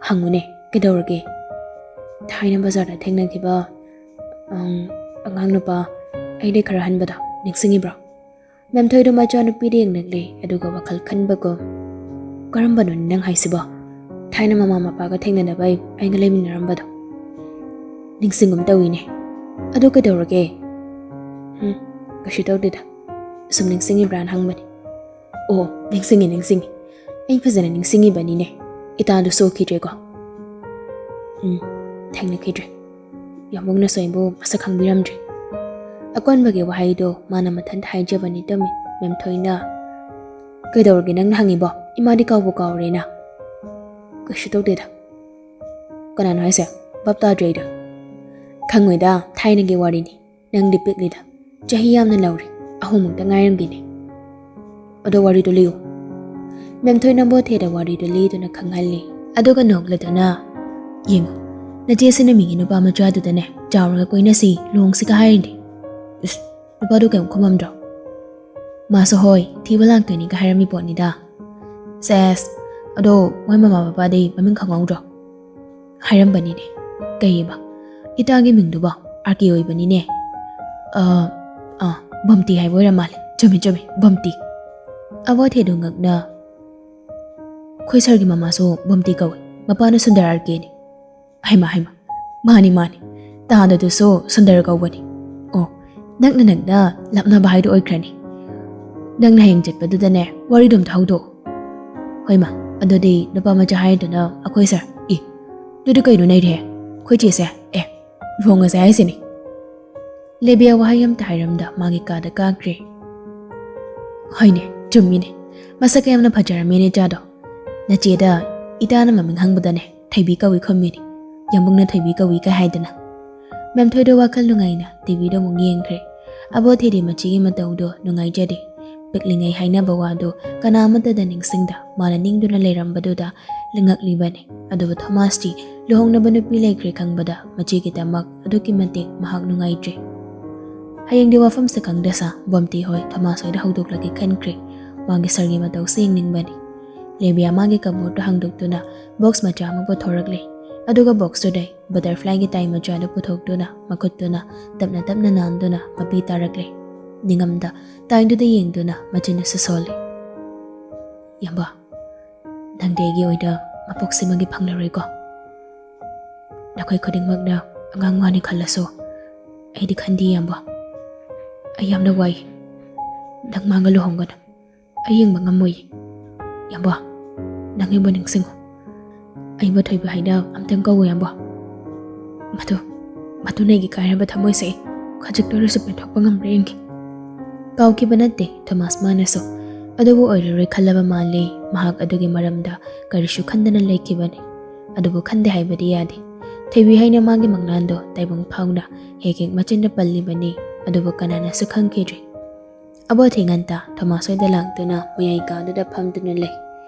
ꯍꯪꯉꯨꯅꯦ, ꯀꯩꯗꯧꯔꯒꯦ?" "ꯊꯥꯏꯅ ꯕꯖꯥꯔꯗ ꯊꯦꯡꯅꯈꯤꯕ, ꯑꯪ, ꯑꯉꯥꯡ ꯅꯨꯄꯥ ꯑꯩꯗꯩ ꯈꯔ ꯍꯟꯕꯗꯣ ꯅꯤꯡꯁꯤꯡꯉꯤꯕ꯭ꯔꯣ?" ꯃꯦꯝꯊꯣꯏꯗꯣ ꯃꯆꯥꯅꯨꯄꯤꯗ ꯌꯦꯡꯂꯛꯂꯦ, ꯑꯗꯨꯒ ꯋꯥꯈꯜ ꯈꯟꯕꯒꯨꯝ꯫ ꯀꯔꯝꯕꯅꯣꯅꯦ ꯅꯪ ꯍꯥꯏꯁꯤꯕꯣ? ꯊꯥꯏꯅ ꯃꯃꯥ ꯃꯄꯥꯒ ꯊꯦꯡꯅꯅꯕ ꯑꯩ, ꯑꯩꯒ ꯂꯩꯃꯤꯟꯅꯔꯝꯕꯗꯣ ꯅꯤꯡꯁꯤꯡꯒꯨꯝ ꯇꯧꯏꯅꯦ꯫ ꯑꯗꯨ ꯀꯩꯗꯧꯔꯒꯦ? ꯎꯝ, ꯀꯩꯁꯨ ꯇꯧꯗꯦꯗ꯫ ꯁꯨꯝ ꯅꯤꯡꯁꯤꯡꯉꯤꯕ꯭ꯔꯥꯅ ꯍꯪꯕꯅꯤ꯫ ꯑꯣ, ꯅꯤꯡꯁꯤꯡꯉꯤ, ꯅꯤꯡꯁꯤꯡꯉꯤ꯫ ꯑꯩ ꯐꯖꯅ ꯅꯤꯡꯁꯤꯡꯉꯤꯕꯅꯤꯅꯦ꯫ ꯏꯇꯥꯗꯨ ꯁꯣꯛꯈꯤꯗ꯭ꯔꯦꯀꯣ? ꯎꯝ, ꯊꯦꯡꯅꯈꯤꯗ꯭ꯔꯦ꯫ ꯌꯥꯝꯕꯨꯡꯅꯁꯨ ꯑꯩꯕꯨ ꯃꯁꯛ ꯈꯪꯕꯤꯔꯝꯗ꯭ꯔꯦ꯫ ꯑꯀꯣꯟꯕꯒꯤ ꯋꯥꯍꯩꯗꯣ ꯃꯥꯅ ꯃꯊꯟꯇ ꯍꯥꯏꯖꯕꯅꯤ ꯇꯝꯃꯤ꯫ ꯃꯦꯝꯊꯣꯏꯅ, "ꯀꯩꯗꯧꯔꯒꯦ ꯅꯪꯅ ꯍꯪꯉꯤꯕꯣ? ꯏꯃꯥꯗꯤ ꯀꯥꯎꯕꯨ ꯀꯥꯎꯔꯦꯅ?" "ꯀꯩꯁꯨ ꯇꯧꯗꯦꯗ꯫" "ꯀꯅꯥꯅꯣ ꯍꯥꯏꯁꯦ? ꯚꯥꯞ ꯇꯥꯗ꯭ꯔꯦ ꯑꯩꯗ꯫" "ꯈꯪꯉꯣꯏꯗ, ꯊꯥꯏꯅꯒꯤ ꯋꯥꯔꯤꯅꯤ꯫ ꯅꯪꯗꯤ ꯄꯤꯛꯂꯤꯗ, ꯆꯍꯤ ꯌꯥꯝꯅ ꯅꯧꯔꯤ, ꯑꯍꯨꯝꯃꯨꯛꯇ ꯉꯥꯏꯔꯝꯒꯤꯅꯤ꯫ ꯑꯗꯣ ꯋꯥꯔꯤꯗꯣ ꯂꯤꯌꯨ꯫" ꯃꯦꯝꯊꯣꯏꯅ ꯕꯣꯊꯦꯗ ꯋꯥꯔꯤꯗꯨ ꯂꯤꯗꯨꯅ ꯈꯪꯍꯜꯂꯤ꯫ ꯑꯗꯨꯒ ꯅꯣꯛꯂꯗꯨꯅ, "ꯌꯦꯡꯉꯨ, ꯅꯆꯦꯁꯤꯅ ꯃꯤꯒꯤ ꯅꯨꯄꯥ ꯃꯆꯥꯗꯨꯗꯅꯦ ꯆꯥꯎꯔꯒ ꯀꯣꯏꯅꯁꯤ, ꯂꯨꯍꯣꯡꯁꯤꯒ ꯍꯥꯏꯔꯤꯅꯤ꯫ ꯏꯁ, ꯅꯨꯄꯥꯗꯨ ꯀꯩꯝ ꯈꯨꯝꯃꯝꯗ꯭ꯔꯣ?" "ꯃꯥꯁꯨ ꯍꯣꯏ, ꯊꯤꯕ ꯂꯥꯛꯇꯣꯏꯅꯤꯒ ꯍꯥꯏꯔꯝꯃꯤ ꯄꯣꯠꯅꯤꯗ꯫" "ꯁꯦꯁ, ꯑꯗꯣ ꯃꯣꯏ ꯃꯃꯥ ꯕꯕꯥꯗꯤ ꯃꯃꯤꯡ ꯈꯪꯍꯧꯗ꯭ꯔꯣ?" "ꯍꯥꯏꯔꯝꯕꯅꯤꯅꯦ꯫" "ꯀꯩꯑꯕ? ꯏꯇꯥꯒꯤ ꯃꯤꯡꯗꯨꯕꯣ? ꯑꯥꯔ ꯀꯦ ꯑꯣꯏꯕꯅꯤꯅꯦ꯫" "ꯑ, ꯑ, ꯕꯣꯝꯇꯤ ꯍꯥꯏꯕ ꯑꯣꯏꯔ ꯃꯥꯜꯂꯦ꯫ ꯆꯨꯝꯃꯤ, ꯆꯨꯝꯃꯤ, ꯕꯣꯝꯇꯤ꯫" ꯑꯕꯣꯊꯦꯗꯨ ꯉꯛꯅ, "ꯑꯩꯈꯣꯏ ꯁꯥꯔꯒꯤ ꯃꯃꯥꯁꯨ ꯕꯣꯝꯇꯤ ꯀꯧꯏ, ꯃꯄꯥꯅ ꯁꯨꯟꯗꯔ ꯑꯥꯔ ꯀꯦꯅꯤ꯫" "ꯍꯩꯃ, ꯍꯩꯃ, ꯃꯥꯅꯤ, ꯃꯥꯅꯤ, ꯇꯥꯗꯗꯨꯁꯨ ꯁꯨꯟꯗꯔ ꯀꯧꯕꯅꯤ꯫ ꯑꯣ, ꯅꯛꯅ ꯅꯛꯅ ꯂꯥꯞꯅꯕ ꯍꯥꯏꯗꯨ ꯑꯣꯏꯈ꯭ꯔꯅꯤ꯫ ꯅꯪꯅ ꯍꯌꯦꯡ ꯆꯠꯄꯗꯨꯗꯅꯦ, ꯋꯥꯔꯤꯗꯣ ꯑꯝꯇ ꯍꯧꯗꯣꯛꯎ꯫" "ꯍꯣꯏꯃ, ꯑꯗꯨꯗꯤ ꯅꯨꯄꯥ ꯃꯆꯥ ꯍꯥꯏꯔꯗꯨꯅ ꯑꯩꯈꯣꯏ ꯁꯥꯔ꯫ ꯏ, ꯑꯗꯨꯗꯤ ꯀꯩꯅꯣ ꯅꯩꯔꯤꯍꯦ? ꯑꯩꯈꯣꯏ ꯆꯦꯁꯦ꯫ ꯑꯦ, ꯂꯨꯍꯣꯡꯉꯁꯦ ꯍꯥꯏꯁꯤꯅꯤ꯫" ꯂꯦꯕꯤꯌꯥ ꯋꯥꯍꯩ ꯑꯝꯇ ꯍꯥꯏꯔꯝꯗ ꯃꯥꯒꯤ ꯀꯥꯗ ꯀꯥꯈ꯭ꯔꯦ꯫ "ꯍꯣꯏꯅꯦ, ꯆꯨꯝꯃꯤꯅꯦ꯫ ꯃꯁꯛꯀ ꯌꯥꯝꯅ ꯐꯖꯔꯝꯃꯦꯅꯦ ꯏꯆꯥꯗꯣ꯫ ꯅꯆꯦꯗ ꯏꯇꯥꯅ ꯃꯃꯤꯡ ꯍꯪꯕꯗꯅꯦ, ꯊꯣꯏꯕꯤ ꯀꯧꯏ ꯈꯨꯝꯃꯤꯅꯤ꯫ ꯌꯥꯝꯕꯨꯡꯅ ꯊꯣꯏꯕꯤ ꯀꯧꯏ ꯀꯥꯏ ꯍꯥꯏꯗꯅ꯫" ꯃꯦꯝꯊꯣꯏꯗꯣ ꯋꯥꯈꯜ ꯅꯨꯡꯉꯥꯏꯅ ꯇꯤꯚꯤꯗ ꯑꯃꯨꯛ ꯌꯦꯡꯈ꯭ꯔꯦ꯫ ꯑꯕꯣꯊꯦꯗꯤ ꯃꯆꯦꯒꯤ ꯃꯇꯧꯗꯣ ꯅꯨꯡꯉꯥꯏꯖꯗꯦ꯫ ꯄꯤꯛꯂꯤꯉꯩ ꯍꯥꯏꯅꯕ ꯋꯥꯗꯣ ꯀꯅꯥ ꯑꯃꯠꯇꯗ ꯅꯤꯡꯁꯤꯡꯗ ꯃꯥꯅ ꯅꯤꯡꯗꯨꯅ ꯂꯩꯔꯝꯕꯗꯨꯗ ꯉꯛꯂꯤꯕꯅꯤ꯫ ꯑꯗꯨꯕꯨ ꯊꯣꯃꯥꯁꯇꯤ ꯂꯨꯍꯣꯡꯅꯕ ꯅꯨꯄꯤ ꯂꯩꯈ꯭ꯔꯦ ꯈꯪꯕꯗ ꯃꯆꯦꯒꯤꯗꯃꯛ ꯑꯗꯨꯛꯀꯤ ꯃꯇꯤꯛ ꯃꯍꯥꯛ ꯅꯨꯡꯉꯥꯏꯇ꯭ꯔꯦ꯫ ꯍꯌꯦꯡꯗꯤ ꯋꯥꯐꯝꯁꯦ ꯈꯪꯗꯁꯥ ꯕꯣꯝꯇꯤ ꯍꯣꯏ ꯊꯣꯃꯥꯁ ꯍꯣꯏꯗ ꯍꯧꯗꯣꯛꯂꯒꯦ ꯈꯟꯈ꯭ꯔꯦ꯫ ꯃꯥꯒꯤ ꯁꯥꯔꯒꯤ ꯃꯇꯧꯁꯦ ꯌꯦꯡꯅꯤꯡꯕꯅꯤ꯫ ꯂꯦꯕꯤꯌꯥ ꯃꯥꯒꯤ ꯀꯕꯣꯔꯗꯇꯨ ꯍꯥꯡꯗꯣꯛꯇꯨꯅ ꯕꯣꯛꯁ ꯃꯆꯥ ꯑꯃ ꯄꯨꯊꯣꯔꯛꯂꯦ꯫ ꯑꯗꯨꯒ ꯕꯣꯛꯁꯇꯨꯗꯩ ꯕꯇꯔꯐ꯭ꯂꯥꯏꯒꯤ ꯇꯥꯏ ꯃꯆꯥꯗꯨ ꯄꯨꯊꯣꯛꯇꯨꯅ ꯃꯈꯨꯠꯇꯨꯅ ꯇꯞꯅ ꯇꯞꯅ ꯅꯥꯟꯗꯨꯅ ꯃꯄꯤ ꯇꯥꯔꯛꯂꯦ꯫ ꯅꯤꯡꯉꯝꯗ ꯇꯥꯏꯗꯨꯗ ꯌꯦꯡꯗꯨꯅ ꯃꯆꯤꯟꯅꯁꯨ ꯁꯣꯜꯂꯦ꯫ "ꯏꯌꯥꯝꯕ, ꯅꯪꯗꯤ ꯑꯩꯒꯤ ꯑꯣꯏꯅ ꯃꯄꯣꯛꯁꯤꯃꯒꯤ ꯐꯪꯂꯔꯣꯏꯀꯣ꯫ ꯅꯈꯣꯏ ꯈꯨꯗꯤꯡꯃꯛꯅ ꯑꯉꯥꯡ ꯋꯥꯅꯤ ꯈꯜꯂꯁꯨ, ꯑꯩꯗꯤ ꯈꯟꯗꯦ, ꯏꯌꯥꯝꯕ꯫ ꯑꯩ ꯌꯥꯝꯅ ꯋꯥꯏ꯫ ꯅꯪ ꯃꯥꯒ ꯂꯨꯍꯣꯡꯒꯅꯨ꯫ ꯑꯩ ꯌꯦꯡꯕ ꯉꯝꯃꯣꯏ꯫ ꯏꯌꯥꯝꯕ, ꯅꯪ ꯑꯩꯕꯨ ꯅꯤꯡꯁꯤꯡꯉꯨ꯫ ꯑꯩꯕꯨ ꯊꯣꯏꯕꯤ ꯍꯥꯏꯅ ꯑꯝꯇꯪ ꯀꯧꯋꯨ, ꯏꯌꯥꯝꯕ꯫ ꯃꯗꯨ, ꯃꯗꯨꯅ ꯑꯩꯒꯤ ꯀꯥꯏꯔꯕ ꯊꯃꯣꯏꯁꯦ ꯈꯖꯤꯛꯇ ꯑꯣꯏꯔꯁꯨ ꯄꯦꯟꯊꯣꯛꯄ ꯉꯝꯕ꯭ꯔꯥ ꯌꯦꯡꯒꯦ꯫ ꯀꯥꯎꯈꯤꯕ ꯅꯠꯇꯦ ꯊꯣꯃꯥꯁ ꯃꯥꯅꯁꯨ꯫ ꯑꯗꯨꯕꯨ ꯑꯣꯏꯔꯔꯣꯏ ꯈꯜꯂꯕ ꯃꯥꯜꯂꯦ꯫ ꯃꯍꯥꯛ ꯑꯗꯨꯒꯤ ꯃꯔꯝꯗ ꯀꯔꯤꯁꯨ ꯈꯟꯗꯅ ꯂꯩꯈꯤꯕꯅꯤ꯫ ꯑꯗꯨꯕꯨ ꯈꯟꯗꯦ ꯍꯥꯏꯕꯗꯤ ꯌꯥꯗꯦ꯫ ꯊꯣꯏꯕꯤ ꯍꯥꯏꯅ ꯃꯥꯒꯤ ꯃꯪꯂꯥꯟꯗꯣ ꯇꯥꯏꯕꯪ ꯐꯥꯎꯅ ꯍꯦꯛ ꯍꯦꯛ ꯃꯆꯤꯟꯗ ꯄꯜꯂꯤꯕꯅꯤ꯫ ꯑꯗꯨꯕꯨ ꯀꯅꯥꯅꯁꯨ ꯈꯪꯈꯤꯗ꯭ꯔꯤ꯫ ꯑꯕꯣꯊꯤ ꯉꯟꯇꯥ ꯊꯣꯃꯥꯁ ꯍꯣꯏꯗ ꯂꯥꯛꯇꯨꯅ ꯃꯌꯥꯏ ꯀꯥꯗꯨꯗ ꯐꯝꯗꯨꯅ ꯂꯩ꯫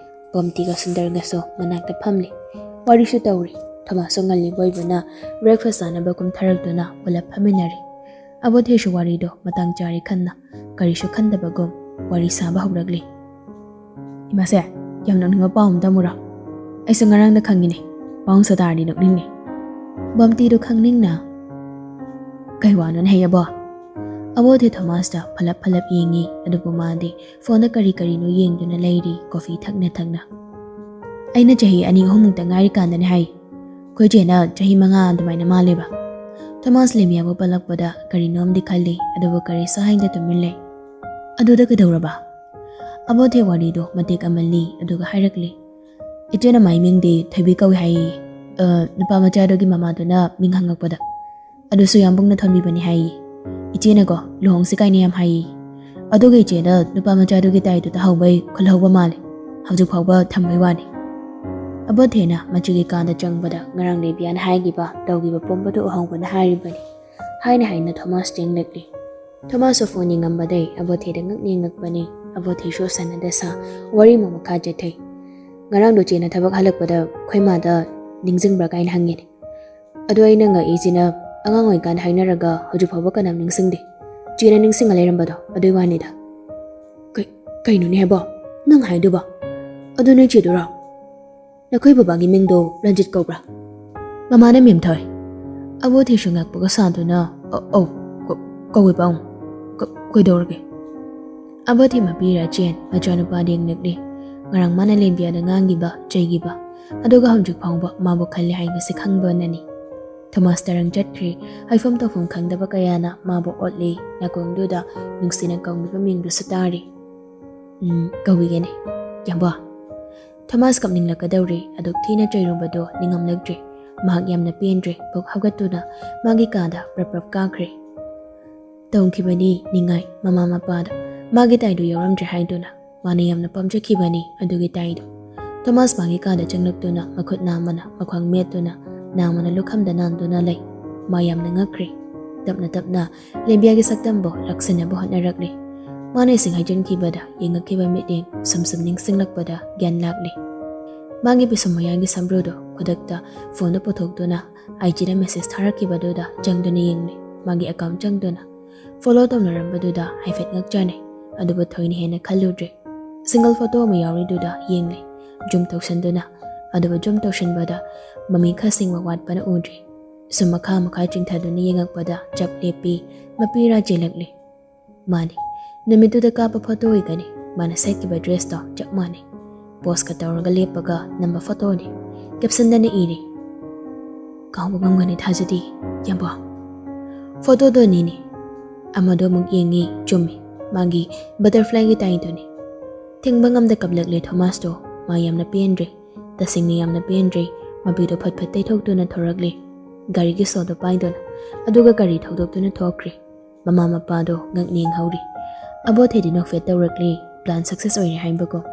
ꯒꯣꯝꯇꯤꯒ ꯁꯨꯟꯗꯔꯒꯁꯨ ꯃꯅꯥꯛꯇ ꯐꯝꯂꯤ꯫ ꯋꯥꯔꯤꯁꯨ ꯇꯧꯔꯤ꯫ ꯊꯣꯃꯥꯁꯁꯨ ꯉꯜꯂꯤꯕ ꯑꯣꯏꯕꯅ breakfast ꯆꯥꯅꯕ ꯀꯨꯝꯊꯔꯛꯇꯨꯅ ꯄꯨꯂꯞ ꯐꯝꯃꯤꯟꯅꯔꯤ꯫ ꯑꯕꯣꯊꯤꯁꯨ ꯋꯥꯔꯤꯗꯣ ꯃꯇꯥꯡ ꯆꯥꯔꯦ ꯈꯟꯅ ꯀꯔꯤꯁꯨ ꯈꯟꯗꯕꯒꯨꯝ ꯋꯥꯔꯤ ꯁꯥꯕ ꯍꯧꯔꯛꯂꯤ꯫ ꯏꯃꯥꯁꯦ, ꯌꯥꯝ ꯅꯣꯛꯅꯤꯡꯕ ꯄꯥꯎ ꯑꯃ ꯇꯝꯃꯨꯔꯣ? ꯑꯩꯁꯨ ꯉꯔꯥꯡꯗ ꯈꯪꯉꯤꯅꯦ꯫ ꯄꯥꯎ ꯁꯥ ꯇꯥꯔꯗꯤ ꯅꯣꯛꯅꯤꯡꯅꯤ꯫ ꯒꯣꯝꯇꯤꯗꯨ ꯈꯪꯅꯤꯡꯅ, "ꯀꯩ ꯋꯥꯅꯣꯅꯦ ꯍꯩ ꯑꯕꯣ?" ꯑꯕꯣꯊꯤ ꯊꯣꯃꯥꯁꯇ ꯐꯂꯞ ꯐꯂꯞ ꯌꯦꯡꯉꯤ, ꯑꯗꯨꯕꯨ ꯃꯥꯗꯤ ꯐꯣꯟꯗ ꯀꯔꯤ ꯀꯔꯤꯅꯣ ꯌꯦꯡꯗꯨꯅ ꯂꯩꯔꯤ, ꯀꯣꯐꯤ ꯊꯛꯅ ꯊꯛꯅ꯫ "ꯑꯩꯅ ꯆꯍꯤ ꯑꯅꯤ ꯑꯍꯨꯝꯃꯨꯛꯇ ꯉꯥꯏꯔꯤꯀꯥꯟꯗꯅꯦ ꯍꯥꯏ꯫ ꯑꯩꯈꯣꯏ ꯆꯦꯅ ꯆꯍꯤ ꯃꯉꯥ ꯑꯗꯨꯃꯥꯏꯅ ꯃꯥꯜꯂꯦꯕ꯫" ꯊꯣꯃꯥꯁ ꯂꯦꯃꯤꯌꯥꯕꯨ ꯄꯜꯂꯛꯄꯗ ꯀꯔꯤꯅꯣꯝꯗꯤ ꯈꯜꯂꯤ, ꯑꯗꯨꯕꯨ ꯀꯔꯤꯁꯨ ꯍꯥꯏꯗ ꯇꯨꯃꯤꯟ ꯂꯩ꯫ "ꯑꯗꯨꯗ ꯀꯩꯗꯧꯔꯕ?" ꯑꯕꯣꯊꯤ ꯋꯥꯔꯤꯗꯣ ꯃꯇꯦꯛ ꯑꯃ ꯂꯤ, ꯑꯗꯨꯒ ꯍꯥꯏꯔꯛꯂꯤ, "ꯏꯆꯦꯅ ꯃꯥꯏ ꯃꯤꯡꯗꯤ ꯊꯣꯏꯕꯤ ꯀꯧꯏ ꯍꯥꯏꯌꯦ꯫ ꯑ, ꯅꯨꯄꯥ ꯃꯆꯥꯗꯨꯒꯤ ꯃꯃꯥꯗꯨꯅ ꯃꯤꯡ ꯍꯪꯉꯛꯄꯗ꯫ ꯑꯗꯨꯁꯨ ꯌꯥꯝꯕꯨꯡꯅ ꯊꯣꯟꯕꯤꯕꯅꯤ ꯍꯥꯏꯌꯦ꯫ ꯏꯆꯦꯅꯀꯣ, ꯂꯨꯍꯣꯡꯁꯤ ꯀꯥꯏꯅ ꯌꯥꯝ ꯍꯥꯏꯌꯦ꯫ ꯑꯗꯨꯒ ꯏꯆꯦꯅ ꯅꯨꯄꯥ ꯃꯆꯥꯗꯨꯒꯤ ꯇꯥꯏꯗꯨ ꯇꯥꯍꯧꯕꯩ ꯈꯨꯜꯍꯧꯕ ꯃꯥꯜꯂꯦ꯫ ꯍꯧꯖꯤꯛ ꯐꯥꯎꯕ ꯊꯝꯕꯩ ꯋꯥꯅꯤ꯫" ꯑꯕꯣꯊꯤꯅ ꯃꯆꯤꯒꯤ ꯀꯥꯗ ꯆꯪꯕꯗ ꯉꯔꯥꯡ ꯂꯦꯕꯤꯌꯥꯅ ꯍꯥꯏꯈꯤꯕ, ꯇꯧꯈꯤꯕ ꯄꯨꯝꯕꯗꯨ ꯑꯍꯧꯕꯅ ꯍꯥꯏꯔꯤꯕꯅꯤ꯫ ꯍꯥꯏꯅ ꯍꯥꯏꯅ ꯊꯣꯃꯥꯁ ꯌꯦꯡꯂꯛꯂꯤ꯫ ꯊꯣꯃꯥꯁꯁꯨ ꯐꯣꯟ ꯌꯦꯡꯉꯝꯕꯗꯩ ꯑꯕꯣꯊꯤꯗ ꯉꯛ ꯌꯦꯡꯉꯛꯄꯅꯤ꯫ ꯑꯕꯣꯊꯤꯁꯨ ꯁꯥꯟꯅꯗ ꯁꯥ ꯋꯥꯔꯤ ꯑꯃꯨꯛ ꯃꯈꯥ ꯆꯠꯊꯩ꯫ "ꯉꯔꯥꯡꯗꯣ ꯆꯦꯅ ꯊꯕꯛ ꯍꯜꯂꯛꯄꯗ ꯑꯩꯈꯣꯏ ꯃꯥꯗ ꯅꯤꯡꯁꯤꯡꯕ꯭ꯔꯥ ꯀꯥꯏꯅ ꯍꯪꯉꯤꯅꯦ꯫ ꯑꯗꯣ ꯑꯩꯅ ꯉꯛꯏꯁꯤꯅ ꯑꯉꯥꯡ ꯑꯣꯏꯔꯤꯀꯥꯟꯗ ꯍꯥꯏꯅꯔꯒ ꯍꯧꯖꯤꯛ ꯐꯥꯎꯕ ꯀꯅꯥꯝ ꯅꯤꯡꯁꯤꯡꯗꯦ꯫ ꯆꯦꯅ ꯅꯤꯡꯁꯤꯡꯉ ꯂꯩꯔꯝꯕꯗꯣ ꯑꯗꯨꯏ ꯋꯥꯅꯤꯗ꯫" "ꯀꯩ-, ꯀꯩꯅꯣꯅꯦ ꯍꯥꯏꯕꯣ ꯅꯪ ꯍꯥꯏꯗꯨꯕꯣ? ꯑꯗꯨ ꯅꯣꯏ ꯆꯦꯗꯨꯔꯣ? ꯅꯈꯣꯏ ꯕꯕꯥꯒꯤ ꯃꯤꯡꯗꯣ ꯔꯟꯖꯤꯠ ꯀꯧꯕ꯭ꯔꯥ?" "ꯃꯃꯥꯅ ꯃꯦꯝꯊꯣꯏ꯫" ꯑꯕꯣꯊꯤꯁꯨ ꯉꯛꯄꯒ ꯁꯥꯗꯨꯅ, "ꯑ-, ꯑꯧ, ꯀ-, ꯀꯧꯏ ꯄꯥꯎ꯫ ꯀ-, ꯀꯩꯗꯧꯔꯒꯦ?" ꯑꯕꯣꯊꯤ ꯃꯄꯤ ꯔꯥꯆꯦꯟ ꯃꯆꯥꯅꯨꯄꯥꯗ ꯌꯦꯡꯂꯛꯂꯤ꯫ ꯉꯔꯥꯡ ꯃꯥꯅ ꯂꯦꯝꯕꯤꯌꯥꯗ ꯉꯥꯡꯈꯤꯕ, ꯆꯩꯈꯤꯕ, ꯑꯗꯨꯒ ꯍꯧꯖꯤꯛ ꯐꯥꯎꯕ ꯃꯥꯕꯨ ꯈꯜꯂꯤ ꯍꯥꯏꯕꯁꯤ ꯈꯪꯕꯅꯅꯤ꯫ ꯊꯣꯃꯥꯁ ꯇꯔꯪ ꯆꯠꯈ꯭ꯔꯦ꯫ ꯍꯥꯏꯐꯝ ꯇꯧꯐꯝ ꯈꯪꯗꯕ ꯀꯌꯥꯅ ꯃꯥꯕꯨ ꯑꯣꯠꯂꯤ꯫ ꯅꯥꯀꯣꯡꯗꯨꯗ ꯅꯨꯡꯁꯤꯅ ꯀꯧꯔꯤꯕ ꯃꯤꯡꯗꯨꯁꯨ ꯇꯥꯔꯤ꯫ "ꯎꯝ, ꯀꯧꯏꯒꯦꯅꯦ, ꯌꯥꯝꯕ꯫" ꯊꯣꯃꯥꯁ ꯀꯞꯅꯤꯡꯂꯛꯀꯗꯧꯔꯦ꯫ ꯑꯗꯨꯛ ꯊꯤꯅ ꯆꯩꯔꯨꯕꯗꯣ ꯅꯤꯡꯉꯝꯂꯛꯇ꯭ꯔꯦ꯫ ꯃꯍꯥꯛ ꯌꯥꯝꯅ ꯄꯦꯟꯗ꯭ꯔꯦ꯫ ꯐꯨꯛ ꯍꯧꯒꯠꯇꯨꯅ ꯃꯥꯒꯤ ꯀꯥꯗ ꯄ꯭ꯔꯞ ꯄ꯭ꯔꯞ ꯀꯥꯈ꯭ꯔꯦ꯫ ꯇꯧꯈꯤꯕꯅꯤ ꯅꯤꯡꯉꯥꯏ ꯃꯃꯥ ꯃꯄꯥꯗ꯫ ꯃꯥꯒꯤ ꯇꯥꯏꯗꯨ ꯌꯥꯎꯔꯝꯗ꯭ꯔꯦ ꯍꯥꯏꯗꯨꯅ꯫ ꯃꯥꯅ ꯌꯥꯝꯅ ꯄꯥꯝꯖꯈꯤꯕꯅꯤ ꯑꯗꯨꯒꯤ ꯇꯥꯏꯗꯨ꯫ ꯊꯣꯃꯥꯁ ꯃꯥꯒꯤ ꯀꯥꯗ ꯆꯪꯂꯛꯇꯨꯅ ꯃꯈꯨꯠ ꯅꯥꯝꯃꯅ ꯃꯈ꯭ꯋꯥꯡ ꯃꯦꯠꯇꯨꯅ, ꯅꯥꯝꯃꯅ ꯂꯨꯈꯝꯗ ꯅꯥꯟꯗꯨꯅ ꯂꯩ꯫ ꯃꯥ ꯌꯥꯝꯅ ꯉꯛꯈ꯭ꯔꯦ꯫ ꯇꯞꯅ ꯇꯞꯅ ꯂꯦꯝꯕꯤꯌꯥꯒꯤ ꯁꯛꯇꯝꯕꯨ ꯂꯥꯛꯁꯤꯟꯅꯕ ꯍꯣꯠꯅꯔꯛꯂꯤ꯫ ꯃꯥꯅ ꯏꯁꯤꯡ ꯍꯩꯖꯤꯟꯈꯤꯕꯗ ꯌꯦꯡꯉꯛꯈꯤꯕ ꯃꯤꯠꯌꯦꯡ ꯁꯨꯝ ꯁꯨꯝ ꯅꯤꯡꯁꯤꯡꯂꯛꯄꯗ ꯒ꯭ꯌꯥꯟ ꯂꯥꯛꯂꯤ꯫ ꯃꯥꯒꯤ ꯄꯤꯁꯨꯝ ꯃꯌꯥꯒꯤ ꯁꯝꯕ꯭ꯔꯨꯗꯨ ꯈꯨꯗꯛꯇ ꯐꯣꯟꯗ ꯄꯨꯊꯣꯛꯇꯨꯅ ꯑꯥꯏ ꯖꯤꯗ ꯃꯦꯁꯦꯖ ꯊꯥꯔꯛꯈꯤꯕꯗꯨꯗ ꯆꯪꯗꯨꯅ ꯌꯦꯡꯂꯤ꯫ ꯃꯥꯒꯤ ꯑꯦꯀꯥꯎꯟ ꯆꯪꯗꯨꯅ ꯐꯣꯂꯣ ꯇꯧꯅꯔꯝꯕꯗꯨꯗ ꯍꯥꯏꯐꯦꯠ ꯉꯛꯆꯥꯅꯩ, ꯑꯗꯨꯕꯨ ꯊꯣꯏꯅ ꯍꯦꯟꯅ ꯈꯜꯂꯨꯗ꯭ꯔꯦ꯫ ꯁꯤꯡꯒꯜ ꯐꯣꯇꯣ ꯑꯃ ꯌꯥꯎꯔꯤꯗꯨꯗ ꯌꯦꯡꯂꯤ, ꯖꯨꯝ ꯇꯧꯁꯟꯗꯨꯅ꯫ ꯑꯗꯨꯕꯨ ꯖꯨꯝ ꯇꯧꯁꯟꯕꯗ ꯃꯃꯤ ꯈꯔ ꯁꯤꯡꯕ ꯋꯥꯠꯄꯅ ꯎꯗ꯭ꯔꯤ꯫ ꯁꯨꯝ ꯃꯈꯥ ꯃꯈꯥ ꯆꯤꯡꯊꯗꯨꯅ ꯌꯦꯡꯉꯛꯄꯗ ꯆꯞ ꯂꯦꯞꯄꯤ, ꯃꯄꯤꯔꯥ ꯆꯦꯜꯂꯛꯂꯤ꯫ ꯃꯥꯅꯤ, ꯅꯨꯃꯤꯠꯇꯨꯗ ꯀꯥꯞꯄ ꯐꯣꯇꯣ ꯑꯣꯏꯒꯅꯤ꯫ ꯃꯥꯅ ꯁꯦꯠꯈꯤꯕ ꯗ꯭ꯔꯦꯁꯇꯣ ꯆꯞ ꯃꯥꯟꯅꯩ꯫ ꯄꯣꯁꯀ ꯇꯧꯔꯒ ꯂꯦꯞꯄꯒ ꯅꯝꯕ ꯐꯣꯇꯣꯅꯤ꯫ ꯀꯦꯞꯁꯟꯗꯅ ꯏꯔꯤ, "ꯀꯥꯎꯕ ꯉꯝꯒꯅꯤ ꯊꯥꯖꯗꯦ, ꯌꯥꯝꯕ꯫" ꯐꯣꯇꯣꯗꯣꯅꯤꯅꯦ꯫ ꯑꯃꯗꯣ ꯑꯃꯨꯛ ꯌꯦꯡꯉꯤ, ꯆꯨꯝꯃꯤ꯫ ꯃꯥꯒꯤ ꯕꯇꯔꯐ꯭ꯂꯥꯏꯒꯤ ꯇꯥꯏꯗꯨꯅꯤ꯫ ꯊꯤꯡꯕ ꯉꯝꯗ ꯀꯞꯂꯛꯂꯦ ꯊꯣꯃꯥꯁꯇꯣ꯫ ꯃꯥ ꯌꯥꯝꯅ ꯄꯦꯟꯗ꯭ꯔꯦ꯫ ꯇꯁꯦꯡꯅ ꯌꯥꯝꯅ ꯄꯦꯟꯗ꯭ꯔꯦ꯫ ꯃꯄꯤꯗꯣ ꯐꯠ ꯐꯠ ꯇꯩꯊꯣꯛꯇꯨꯅ ꯊꯣꯔꯛꯂꯦ꯫ ꯒꯥꯔꯤꯒꯤ ꯁꯣꯗꯣ ꯄꯥꯏꯗꯨꯅ꯫ ꯑꯗꯨꯒ ꯒꯥꯔꯤ ꯊꯧꯗꯣꯛꯇꯨꯅ ꯊꯣꯛꯈ꯭ꯔꯦ꯫ ꯃꯃꯥ ꯃꯄꯥꯗꯣ ꯉꯛ ꯌꯦꯡꯍꯧꯔꯤ꯫ ꯑꯕꯣꯊꯦꯗꯤ ꯅꯣꯛꯐꯦꯠ ꯇꯧꯔꯛꯂꯤ꯫ ꯄ꯭ꯂꯥꯟ ꯁꯛꯁꯦꯁ ꯑꯣꯏꯔꯦ ꯍꯥꯏꯕꯒꯨꯝ꯫